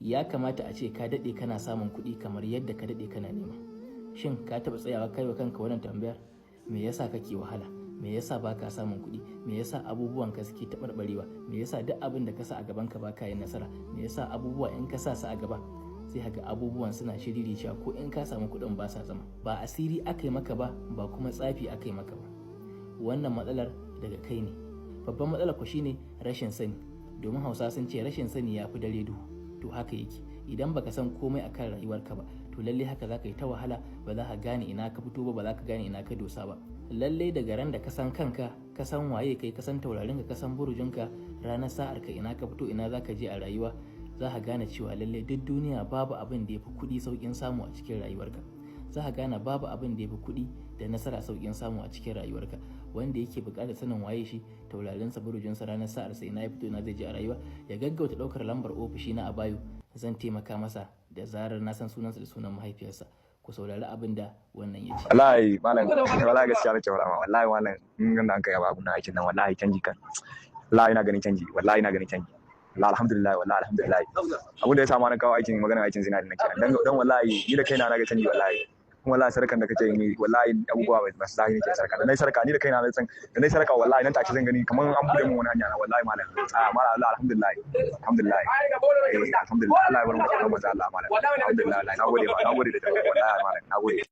Ya kamata a ce ka daɗe kana samun kuɗi kamar yadda ka daɗe kana nema. Shin ka taɓa tsayawa kai wa kanka wannan tambayar? Me yasa kake wahala? Me yasa baka samun kuɗi? Me yasa abubuwan ka suke taɓarɓarewa? Me yasa duk abin da ka sa a gaban ka baka yin nasara? Me yasa abubuwa in ka sa su a gaba sai haka abubuwan suna shiriricewa, ko in ka samu kuɗin ba sa zama? Ba asiri aka yi maka ba, ba kuma tsafi aka yi maka ba. Wannan matsalar daga kai ne. Babban matsalar ku shine rashin sani, domin Hausa sun ce rashin sani ya fi dare duhu. To haka yake, idan baka san komai akan rayuwarka ba, to lalle haka zaka yi ta wahala. Ba za ka gane ina ka fito ba, ba za ka gane ina ka dosa ba. Lalle daga ran da ka san kanka, ka san waye kai, ka san taurarin ka san burujinka, ranar sa'ar ka, ina ka fito, ina zaka je a rayuwa, za ka gane cewa lalle duk duniya babu abin da ya fi kuɗi sauƙin samu a cikin rayuwarka. Za ka gane babu abin da ya fi kuɗi da nasara sauƙin samu a cikin rayuwarka. Wanda yake buƙatar sanin waye shi, taurarinsa, burujinsa, ranar sa'arsa, ina ya fito, ina zai je a rayuwa, ya gaggauta ɗaukar lambar ofishi na a bio. Zan taimaka masa da zarar na san sunansa da sunan mahaifiyarsa. Ku saurari abin da wannan ya ce. Wallahi malam, wallahi gaskiya nake faɗa ma. Wallahi malam, in ganda an kai abu na aikin nan, wallahi canji kan, wallahi ina ganin canji, wallahi ina ganin canji. Wallahi alhamdulillah, wallahi alhamdulillah. Abin da ya sa ma na kawo aikin magana aikin zinari nake dan wallahi ni da kaina na ga canji. Wallahi kuma wallahi sarakan da kake yi, wallahi abubuwa masu zahi nake sarka da nayi sarka. Ni da kaina na san da nayi sarka, wallahi nan take zan gani kaman an bude min wani hanya na. Wallahi malam, a malam, Allah, alhamdulillah, alhamdulillah, eh, alhamdulillah. Allah ya bar mu da manzo Allah malam. Alhamdulillah, nagode ba, nagode da wallahi malam, nagode.